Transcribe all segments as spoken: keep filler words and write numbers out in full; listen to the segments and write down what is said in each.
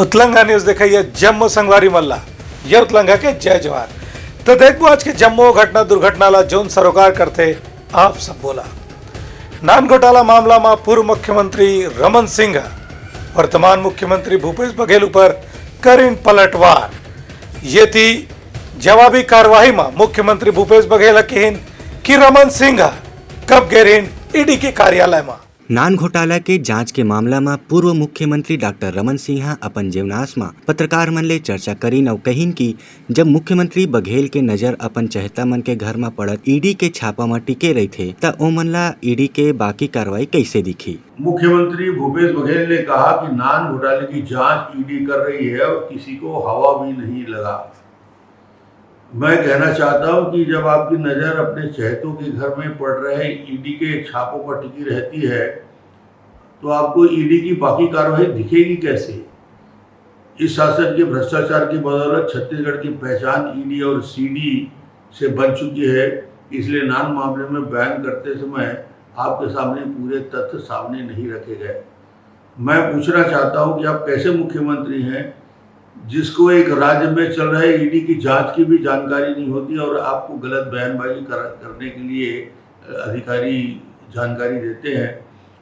उतलंगा news देखइया जम्मो संगवारी मन ला, ये उतलंगा के जय जोहार। तो देखबो आज के जम्मो घटना दुर्घटना ला, जोन सरोकार करथे आप सब बोला। नान घोटाला मामला मा पूर्व मुख्यमंत्री रमन सिंह ह वर्तमान मुख्यमंत्री भूपेश बघेल ऊपर करिन पलटवार। ये थी जवाबी कार्रवाई मा मुख्यमंत्री भूपेश बघेल ह किहिन कि रमन सिंह ह कब गे रिहिन ईडी के कार्यालय मा। नान घोटाला के जांच के मामला म पूर्व मुख्यमंत्री डॉक्टर रमन सिंह ह अपन जेवनास म पत्रकार मन ले चर्चा करिन अउ कहिन कि जब मुख्यमंत्री बघेल के नजर अपन चहेता मन के घर म पड़त ईडी के छापा म टिके रहिथे, त ओमन ला ईडी के बाकी कार्रवाई कइसे दिखी? मुख्यमंत्री भूपेश बघेल ने कहा कि नान घोटाले की जांच ईडी कर रही है और किसी को हवा भी नहीं लगा। मैं कहना चाहता हूं कि जब आपकी नज़र अपने चहेतों के घर में पड़ रहे ईडी के छापों पर टिकी रहती है, तो आपको ईडी की बाकी कार्रवाई दिखेगी कैसे? इस शासन के भ्रष्टाचार की बदौलत छत्तीसगढ़ की पहचान ईडी और सीडी से बन चुकी है, इसलिए नान मामले में बयान करते समय आपके सामने पूरे तथ्य सामने नहीं रखे गए। मैं पूछना चाहता हूं कि आप कैसे मुख्यमंत्री हैं जिसको एक राज्य में चल रहे ईडी की जांच की भी जानकारी नहीं होती और आपको गलत बयानबाजी कर, करने के लिए अधिकारी जानकारी देते हैं।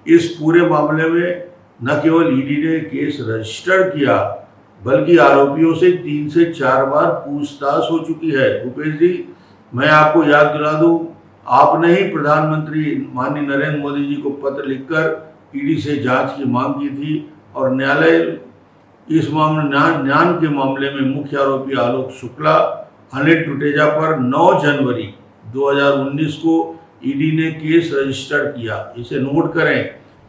इस पूरे मामले में न केवल ईडी ने केस रजिस्टर्ड किया, बल्कि आरोपियों से तीन से चार बार पूछताछ हो चुकी है। भूपेश जी, मैं आपको याद दिला दूं, आपने ही प्रधानमंत्री माननीय नरेंद्र मोदी जी को पत्र लिखकर ईडी से जांच की मांग की थी और न्यायालय इस मामले, नान, नान के मामले में मुख्य आरोपी आलोक शुक्ला, अनिल टुटेजा पर नौ जनवरी दो हज़ार उन्नीस को ईडी ने केस रजिस्टर्ड किया। इसे नोट करें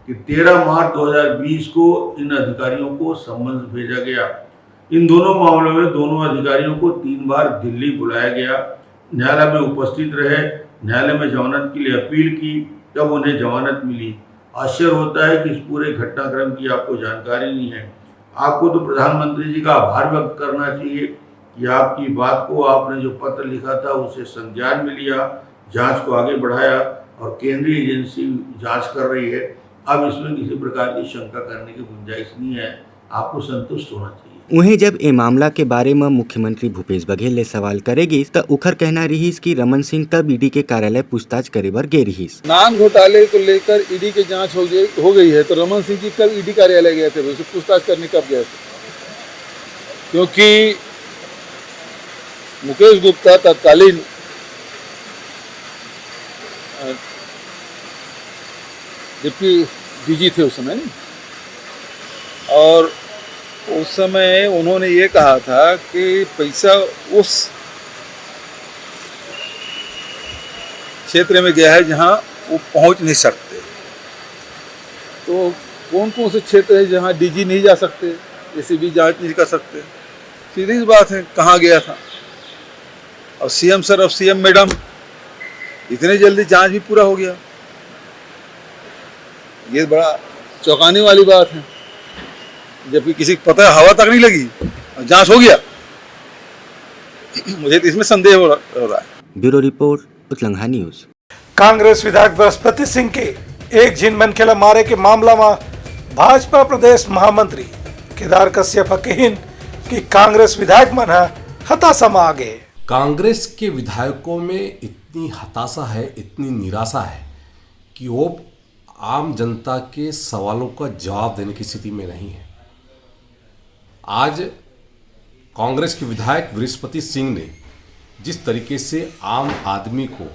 कि तेरह मार्च दो हज़ार बीस को इन अधिकारियों को समन्स भेजा गया। इन दोनों मामलों में दोनों अधिकारियों को तीन बार दिल्ली बुलाया गया, न्यायालय में उपस्थित रहे, न्यायालय में जमानत के लिए अपील की, तब उन्हें जमानत मिली। आश्चर्य होता है कि इस पूरे घटनाक्रम की आपको जानकारी नहीं है। आपको तो प्रधानमंत्री जी का आभार व्यक्त करना चाहिए कि आपकी बात को, आपने जो पत्र लिखा था, उसे संज्ञान में लिया, जांच को आगे बढ़ाया और केंद्रीय एजेंसी जांच कर रही है। अब इसमें किसी प्रकार की शंका करने की गुंजाइश नहीं है, आपको संतुष्ट होना चाहिए। उहें, जब ए मामला के बारे म मुख्यमंत्री भूपेश बघेल ले सवाल करे गिस, त उखर कहना रिहिस कि रमन सिंह कब ईडी के कार्यालय पूछताछ करे बर गे रिहिस। नान घोटाले को लेकर ईडी की जांच हो गई, हो गई है, तो रमन सिंह जी कब ईडी कार्यालय गए थे, उसे पूछताछ करने कब गए थे? क्योंकि मुकेश गुप्ता तत्कालीन, अ, डिप्टी डीजी थे उस समय, नहीं? और उस समय उन्होंने ये कहा था कि पैसा उस क्षेत्र में गया है जहां वो पहुंच नहीं सकते। तो कौन कौन से क्षेत्र है जहां डीजी नहीं जा सकते, एसीबी जांच नहीं कर सकते? सीधी सी बात है, कहाँ गया था? और सीएम सर और सीएम मैडम, इतने जल्दी जांच भी पूरा हो गया, ये बड़ा चौंकाने वाली बात है। जबकि किसी को पता है, हवा तक नहीं लगी और जांच हो गया। मुझे तो इसमें संदेह हो रहा, हो रहा है। Bureau report, Utlangha news. Congress विधायक बृहस्पति सिंह के एक झिन मनखे ला मारे के मामला म भाजपा प्रदेश महामंत्री केदार कश्यप ह कहिन कि कांग्रेस विधायक मन ह हताशा म आ गे। कांग्रेस के विधायकों में इतनी हताशा है, इतनी निराशा है कि वो आम जनता के सवालों का जवाब देने की स्थिति में नहीं है। आज कांग्रेस के विधायक बृहस्पति सिंह ने जिस तरीके से आम आदमी को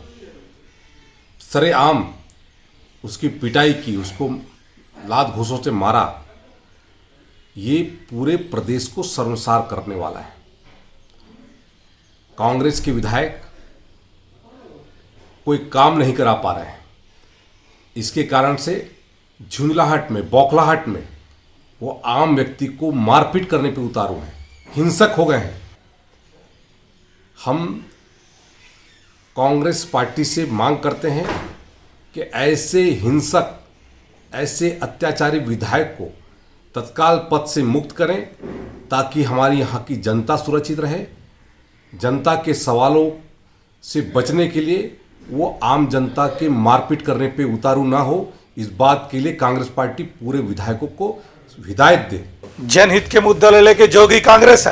सरेआम उसकी पिटाई की, उसको लात घूंसों से मारा, ये पूरे प्रदेश को शर्मसार करने वाला है। कांग्रेस के विधायक कोई काम नहीं करा पा रहे हैं। इसके कारण से झुंझलाहट में, बौखलाहट में वो आम व्यक्ति को मारपीट करने पे उतारू हैं, हिंसक हो गए हैं। हम कांग्रेस पार्टी से मांग करते हैं कि ऐसे हिंसक, ऐसे अत्याचारी विधायक को तत्काल पद से मुक्त करें, ताकि हमारी यहाँ की जनता सुरक्षित रहे, जनता के सवालों से बचने के लिए वो आम जनता के मारपीट करने पे उतारू ना हो। इस बात के लिए कांग्रेस पार्टी पूरे विधायकों को हिदायत दे। जनहित के मुद्दा ले लेके जोगी कांग्रेस ह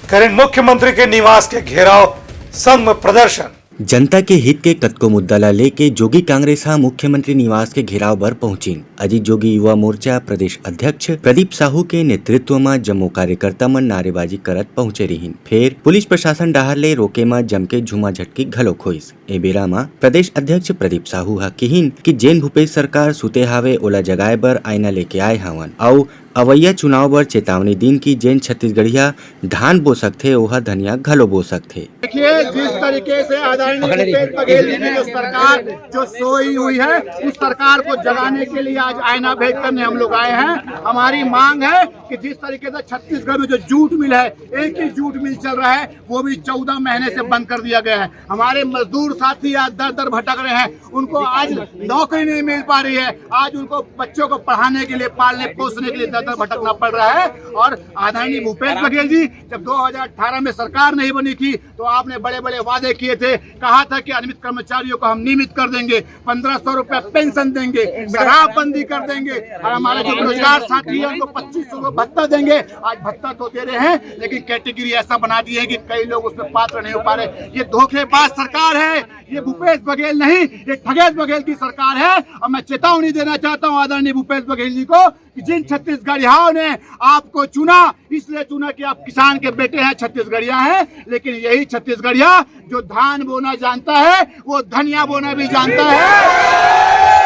करिन मुख्यमंत्री के निवास के घेराव, संग म प्रदर्शन। जनता के हित के कतको मुद्दा ला लेके जोगी कांग्रेस ह मुख्यमंत्री निवास के घेराव बर पहुंचिन। अजीत जोगी युवा मोर्चा प्रदेश अध्यक्ष प्रदीप साहू के नेतृत्व म जम्मो कार्यकर्ता मन नारेबाजी करत पहुंचे रिहिन। फेर पुलिस प्रशासन डहार ले रोके म जमके झूमा झटकी घलोक होइस। ए बेरा म प्रदेश अध्यक्ष प्रदीप साहू ह किहिन कि जेन भूपेश सरकार सुते हावे, ओला जगाए बर आईना लेके आए हवन, अउ अवइया चुनाव बर चेतावनी दिन कि जेन छत्तीसगढ़िया धान बो सकथे, ओहा धनिया घलो बो सकथे। देखिए, जिस तरीके से आदरणीय भूपेश बघेल जी की जो सरकार जो सोई हुई है, उस सरकार को जगाने के लिए आज आईना भेंट करने हम लोग आए हैं। हमारी मांग है कि जिस तरीके से छत्तीसगढ़ में जो जूट मिल है, एक ही जूट मिल चल रहा है, वो भी चौदह महीने से बंद कर दिया गया है। हमारे मजदूर साथी आज दर दर भटक रहे हैं, उनको आज नौकरी नहीं मिल पा रही है, आज उनको बच्चों को पढ़ाने के लिए, पालने पोसने के लिए दर दर भटकना पड़ रहा है। और आदरणीय भूपेश बघेल जी, जब दो हज़ार अठारह में सरकार नहीं बनी थी, तो आपने बड़े बड़े वादे किए थे, कहा था कि अनियमित कर्मचारियों को हम नियमित कर देंगे, पन्द्रह सौ रुपए पेंशन देंगे, शराबबंदी कर देंगे, और हमारे जो बेरोजगार साथी हैं, उनको पच्चीस सौ रुपए भत्ता देंगे। आज भत्ता तो दे रहे हैं, लेकिन कैटेगरी ऐसा बना दी है कि कई लोग उसमें पात्र नहीं हो पा रहे। ये धोखेबाज सरकार है, ये भूपेश बघेल नहीं, ये ठगेश बघेल की सरकार है। और मैं चेतावनी देना चाहता हूँ आदरणीय भूपेश बघेल जी को कि जिन छत्तीसगढ़ियाओं ने आपको चुना, इसलिए चुना कि आप किसान के बेटे हैं, छत्तीसगढ़िया हैं, लेकिन यही छत्तीसगढ़िया जो धान बोना जानता है, वो धनिया बोना भी जानता है।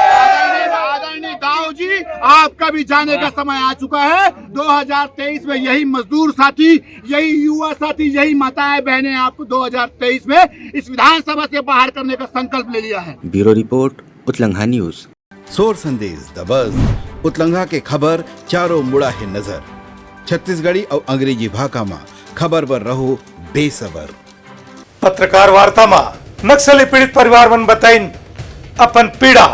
आदरणीय, आदरणीय दाऊ जी, आपका भी जाने का समय आ चुका है। दो हज़ार तेईस में यही मजदूर साथी, यही युवा साथी, यही माताएं बहनें आपको दो हज़ार तेईस में इस विधानसभा से बाहर करने का संकल्प ले लिया है। Bureau report, Utlangha news. सोर संदेश दबस, उतलंघा के खबर चारों मुड़ा हे नजर। छत्तीसगढ़ी अउ अंग्रेजी भाखा म खबर बर रहो बेसबर। पत्रकार वार्ता म नक्सली पीड़ित परिवार मन बताइन अपन पीड़ा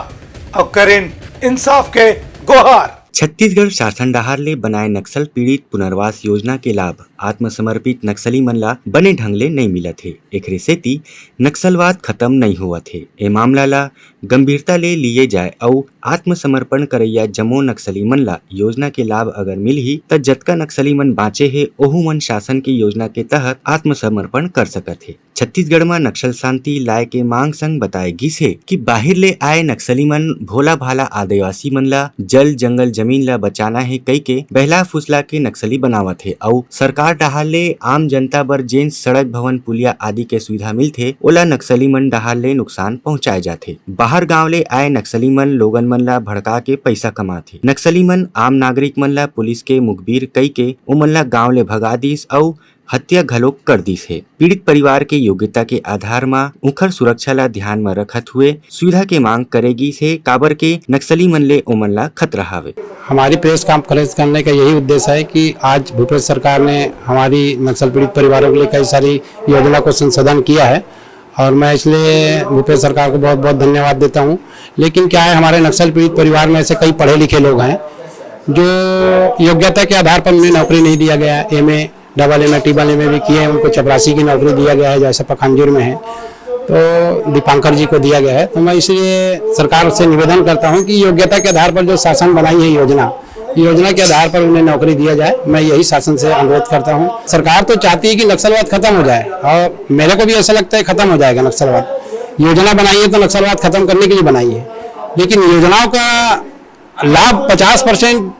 अउ करिन इंसाफ के गोहार। छत्तीसगढ़ शासन डहार ले बनाए नक्सल पीड़ित पुनर्वास योजना के लाभ आत्मसमर्पित नक्सली मन ला बने ढंग ले नइ मिलत हे। एखरे सेती नक्सलवाद खतम नइ होवत हे। ए मामला ला गंभीरता ले लिए जाए अउ आत्मसमर्पण करइया जम्मो नक्सली मन ला योजना के लाभ अगर मिलही, त जतका नक्सली मन बांचे हे, ओहू मन शासन के योजना के तहत आत्मसमर्पण कर सकत हे। छत्तीसगढ़ म नक्सल शांति लाए के मांग संग बताए गिस हे कि बाहिर ले आए नक्सली मन भोला भाला आदिवासी मन ला जल, जंगल, जमीन ला बचाना हे कहिके बहला फुसला के नक्सली बनावत हे अउ सरकार डहार ले आम जनता बर जेन सड़क, भवन, पुलिया आदि के सुविधा मिलथे, ओला नक्सली मन डहार ले नुकसान पहुंचाए जाथे। बाहर गांव ले आए नक्सली मन लोगन मन ला भड़का के पइसा कमाथे। नक्सली मन आम नागरिक मन ला पुलिस के मुखबिर कहिके ओमन ला गांव ले भगा दिस अउ हत्या घलोक कर दिस हे। पीड़ित परिवार के योग्यता के आधार म उंखर सुरक्षा ला ध्यान म रखत हुए सुविधा के मांग करे गिस हे, काबर के नक्सली मन ले ओमन ला खतरा हावे। हमारी प्रेस कॉन्फ्रेंस करने का यही उद्देश्य है कि आज भूपेश सरकार ने हमारी नक्सल पीड़ित परिवारों के लिए कई सारी योजना को संशोधन किया है और मैं इसलिए भूपेश सरकार को बहुत बहुत धन्यवाद देता हूँ। लेकिन क्या है, हमारे नक्सल पीड़ित परिवार में ऐसे कई पढ़े लिखे लोग हैं जो योग्यता के आधार पर उन्हें नौकरी नहीं दिया गया। MA, double MA, triple MA भी किए हैं, उनको चपरासी की नौकरी दिया गया है, जैसे पखानजोर में है, तो दीपांकर जी को दिया गया है। तो मैं इसलिए सरकार से निवेदन करता हूँ कि योग्यता के आधार पर जो शासन बनाई है योजना, योजना के आधार पर उन्हें नौकरी दिया जाए। मैं यही शासन से अनुरोध करता हूँ। सरकार तो चाहती है कि नक्सलवाद खत्म हो जाए, और मेरे को भी ऐसा लगता है खत्म हो जाएगा नक्सलवाद। योजना बनाई है तो नक्सलवाद खत्म करने के लिए बनाई है, लेकिन योजनाओं का लाभ पचास परसेंट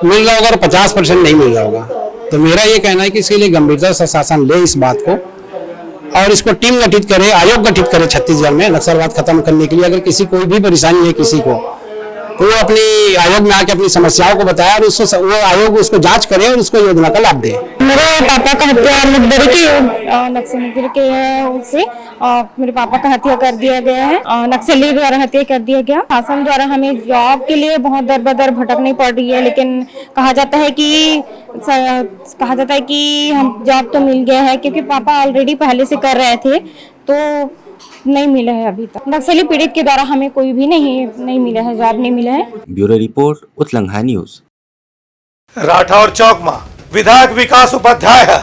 मिल रहा होगा और पचास परसेंट नहीं मिल रहा होगा। तो मेरा ये कहना है कि इसके लिए गंभीरता से शासन ले इस बात को और इसको टीम गठित करे, आयोग गठित करे छत्तीसगढ़ में नक्सलवाद खत्म करने के लिए। अगर किसी कोई भी परेशानी है किसी को, तो वो अपनी आयोग में आके अपनी समस्याओं को बताए और उसको स-, वो आयोग उसको जांच करे और उसको योजना का लाभ दे। मेरे पापा का हत्या मुखबिरी की, अ, नक्सल मुखबिरी के, अ, से, अ, मेरे पापा का हत्या कर दिया गया है। अ, नक्सली द्वारा हत्या कर दिया गया। शासन द्वारा हमें जॉब के लिए बहुत दर बदर भटकनी पड़ रही है, लेकिन कहा जाता है कि स-, कहा जाता है कि हम जॉब तो मिल गया है, क्योंकि पापा ऑलरेडी पहले से कर रहे थे, तो नहीं मिला है अभी तक। नक्सली पीड़ित के द्वारा हमें कोई भी नहीं, नहीं मिला है, जॉब नहीं मिला है। Bureau report, Utlangha news. Rathore चौक म विधायक विकास उपाध्याय ह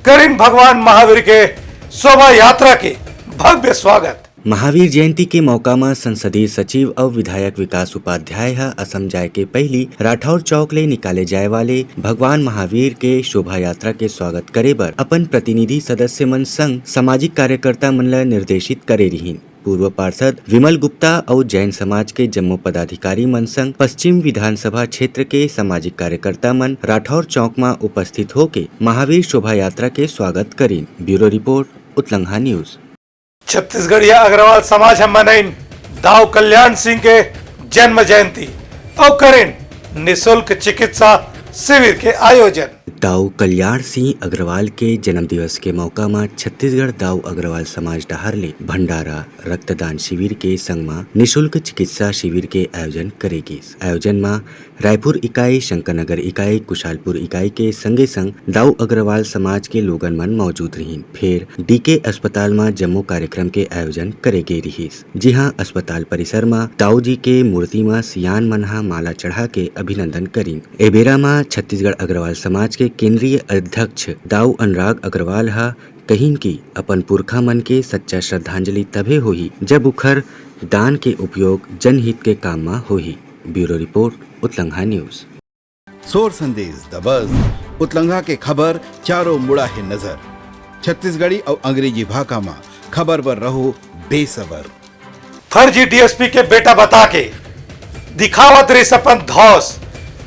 करिन भगवान महावीर के शोभा यात्रा के भव्य स्वागत। महावीर जयंती के मौका म संसदीय सचिव अउ विधायक विकास उपाध्याय ह असम जाय के पहिली राठौर चौक ले निकाले जाय वाले भगवान महावीर के शोभा यात्रा के स्वागत करे बर अपन प्रतिनिधि सदस्य मन संग सामाजिक कार्यकर्ता मन ल निर्देशित करे रिहीन। पूर्व पार्षद विमल गुप्ता अउ जैन समाज के जम्मो पदाधिकारी मन संग पश्चिम विधानसभा क्षेत्र के सामाजिक कार्यकर्ता मन राठौर चौक म उपस्थित होके महावीर शोभा यात्रा के स्वागत करीन। Bureau report, Utlangha news. छत्तीसगढ़िया अग्रवाल समाज ह मनइन दाऊ कल्याण सिंह के जन्म जयंती अउ करेन निशुल्क चिकित्सा शिविर के आयोजन। दाऊ कल्याण सिंह अग्रवाल के जन्म दिवस के मौका म छत्तीसगढ़ दाऊ अग्रवाल समाज डहार ले भंडारा, रक्तदान शिविर के संग म निशुल्क चिकित्सा शिविर के आयोजन करे गिस। आयोजन म रायपुर इकाई, शंकर नगर इकाई, कुशालपुर इकाई के संगे संग दाऊ अग्रवाल समाज के लोगन मन मौजूद रहिन। फेर डीके अस्पताल म जम्मो कार्यक्रम के आयोजन करे गे रिहिस, जिहां अस्पताल परिसर म दाऊ जी के मूर्ति म सियान मन ह माला चढ़ा के अभिनंदन करिन। ए बेरा म छत्तीसगढ़ अग्रवाल समाज के केंद्रीय अध्यक्ष दाऊ अनुराग अग्रवाल ह कहिन कि अपन पुरखा मन के सच्चा श्रद्धांजलि तभे होही, जब उखर दान के उपयोग जनहित के काम म होही। Bureau report, Utlangha news. सोर संदेश दबस, उतलंघा के खबर चारों मुड़ा हे नजर। छत्तीसगढ़ी अउ अंग्रेजी भाखा म खबर बर रहो बेसबर। फर्जी डीएसपी के बेटा बता के दिखावत रहिस अपन धौस,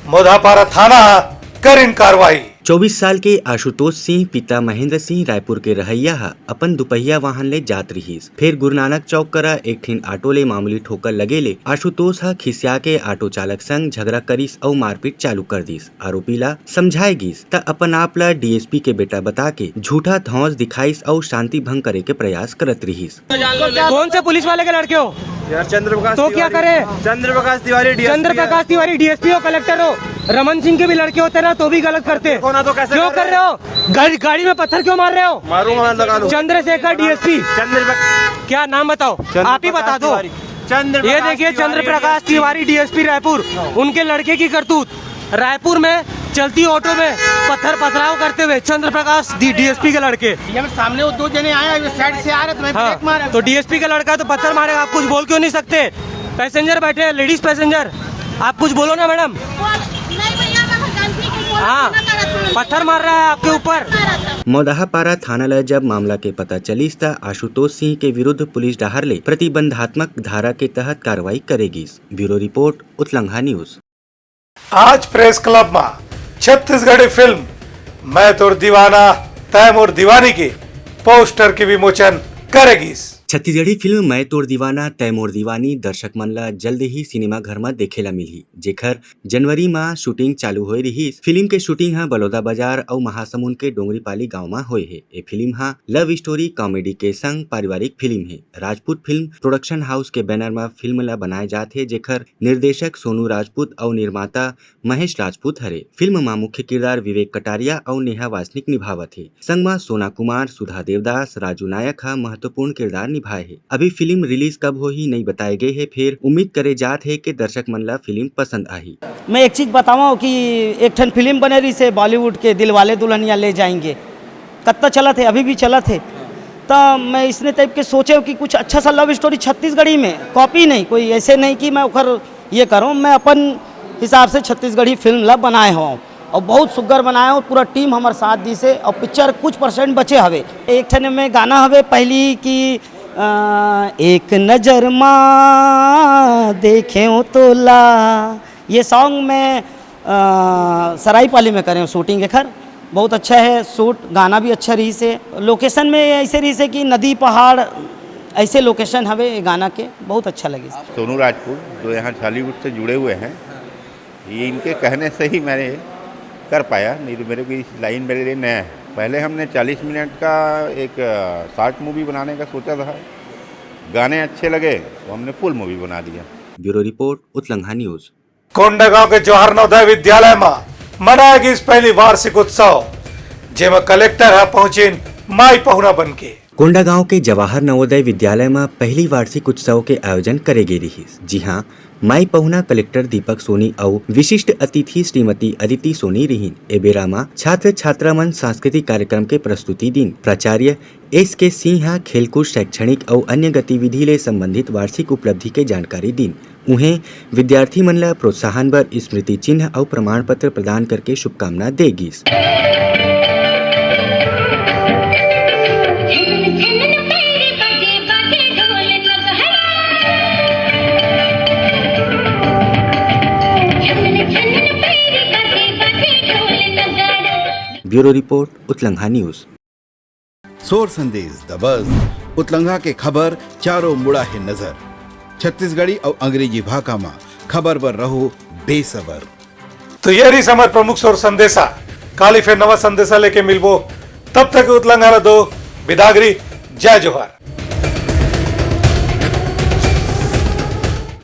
मोधापारा थाना ह करिन कार्रवाई। चौबीस साल के आशुतोष सिंह, पिता महेंद्र सिंह, रायपुर के रहइया ह अपन दुपहिया वाहन ले जात रिहिस। फेर गुरु नानक चौक करा एक ठिन ऑटो ले मामूली ठोकर लगे ले आशुतोष ह खिसिया के ऑटो चालक संग झगड़ा करिस अउ मारपीट चालू कर दिस। आरोपी ला समझाए गिस, त अपन आप ला डीएसपी के बेटा बता के झूठा धौंस दिखाइस अउ शांति भंग करे के प्रयास करत रिहिस। कौन से पुलिस वाले के लड़के हो? यार, चंद्र प्रकाश तो क्या तिवारी। करे? चंद्र प्रकाश तिवारी डीएसपी चंद्र है। प्रकाश तिवारी डीएसपी हो, कलेक्टर हो, रमन सिंह के भी लड़के होते ना तो भी गलत करते। देखो ना तो कैसे क्यों कर कर रहे रहे हो? गाड़ी, गाड़ी में पत्थर क्यों मार रहे हो? मारूंगा मैं, लगा लो। चंद्रशेखर डीएसपी। चंद्र प्रकाश क्या नाम बताओ? चंद्र आप ही प्रकाश बता दो। तिवारी। चंद्र ये प्रकाश देखिए, तिवारी चंद्र प्रकाश डीएसपी। तिवारी डीएसपी रायपुर, उनके लड़के की करतूत। रायपुर में चलती ऑटो में पत्थर पथराव करते हुए चंद्र प्रकाश डी-, डीएसपी के लड़के। ये सामने वो दो जने आए, वो साइड से आ रहे, तो मैं हाँ, ब्रेक मारा। तो डीएसपी का लड़का तो पत्थर मारेगा, आप कुछ बोल क्यों नहीं सकते? पैसेंजर बैठे हैं, लेडीज पैसेंजर, आप कुछ बोलो ना मैडम। बोल, नहीं भैया, मैं जानती हूँ, बोल, हाँ, मना कर रहा था। पत्थर मार रहा है आपके ऊपर। मौदाहापारा थाना ल जब मामला के पता चलिस, त आशुतोष सिंह के विरुद्ध पुलिस डहार ले प्रतिबंधात्मक धारा के तहत कार्रवाई करे गिस। Bureau report, Utlangha news. आज प्रेस क्लब म छत्तीसगढ़ी फिल्म मैं तोर दीवाना तै मोर दीवानी के पोस्टर के विमोचन करे गिस। छत्तीसगढ़ी फिल्म मैं तोर दीवाना तै मोर दीवानी दर्शक मन ला जल्द ही सिनेमा घर म देखे ला मिलही, जेखर जनवरी म शूटिंग चालू होए रिहिस। फिल्म के शूटिंग ह बलौदा बाजार अउ महासमुंद के डोंगरीपाली गांव म होए हे। ए फिल्म ह लव स्टोरी कॉमेडी के संग पारिवारिक फिल्म हे। राजपूत फिल्म प्रोडक्शन हाउस के बैनर म फिल्म ला बनाए जात हे, जेखर निर्देशक सोनू राजपूत अउ निर्माता महेश राजपूत हरे। फिल्म म मुख्य किरदार विवेक कटारिया अउ नेहा वासनिक निभावत हे। संग म सोना कुमार, सुधा देवदास, राजू नायक ह महत्वपूर्ण किरदार निभाए हे। अभी फिल्म रिलीज कब होही, नइ बताए गे हे, फेर उम्मीद करे जात हे के दर्शक मन ला फिल्म पसंद आही। मैं एक चीज बतावं कि एक ठन फिल्म बने रहिस हे बॉलीवुड के, दिलवाले दुल्हनिया ले जाएंगे, कत्ता चलत हे, अभी भी चलत हे। त मैं इसने टाइप के सोचे कि कुछ अच्छा सा लव स्टोरी छत्तीसगढ़ी में, कॉपी नहीं, कोई ऐसे नहीं कि मैं ओकर ये करूँ, मैं अपन हिसाब से छत्तीसगढ़ी फिल्म ला बनाए हवं अउ बहुत सुग्घर बनाए हवं। पूरा टीम हमर साथ दिस हे अउ पिक्चर कुछ परसेंट बचे हवे। एक ठन में गाना हवे पहली कि, अ, एक नजर मा देखेंव तोला, ये सॉन्ग में, अ, सराईपाली में करे हवं शूटिंग एखर। बहुत अच्छा हे शूट, गाना भी अच्छा रहिस हे। लोकेशन में ऐसे रहिस हे कि नदी पहाड़, ऐसे लोकेशन हवे ये गाना के, बहुत अच्छा लगिस। सोनू राजपूत जो यहाँ छॉलीवुड से जुड़े हुए हैं, ये इनके कहने से ही मैंने कर पाया, नहीं तो मेरे को इस लाइन मेरे लिए नया है। पहले हमने चालीस मिनट का एक, अ, शॉर्ट मूवी बनाने का सोचा था, गाने अच्छे लगे तो हमने फुल मूवी बना दिया। Bureau report, Utlangha news. Kondagaon के जवाहर नवोदय विद्यालय म मनाए गिस पहली वार्षिक उत्सव, जेमा कलेक्टर ह पहुंचिन माई पहुना बनके। कोंडागांव के जवाहर नवोदय विद्यालय म पहली वार्षिक उत्सव के आयोजन करे गे रिहिस, जिहां माई पहुना कलेक्टर दीपक सोनी अउ विशिष्ट अतिथि श्रीमती अदिति सोनी रिहिन। ए बेरा म छात्र छात्रा मन सांस्कृतिक कार्यक्रम के प्रस्तुति दिन। प्राचार्य एस के सिंह ह खेलकूद, शैक्षणिक अउ अन्य गतिविधि ले संबंधित वार्षिक उपलब्धि के जानकारी दिन। उहें, विद्यार्थी मन ल प्रोत्साहन बर स्मृति चिन्ह अउ प्रमाण पत्र प्रदान करके शुभकामना दे गिस। Bureau report, Utlangha news. सोर संदेश दबस, उतलंघा के खबर चारों मुड़ा हे नजर। छत्तीसगढ़ी अउ अंग्रेजी भाखा म खबर बर रहो बेसबर। तो ये रही हमर प्रमुख सोर संदेशा। काली फिर नवा संदेशा लेके मिलबो, तब तक उतलंघा ल दो बिदागरी। जय जोहार।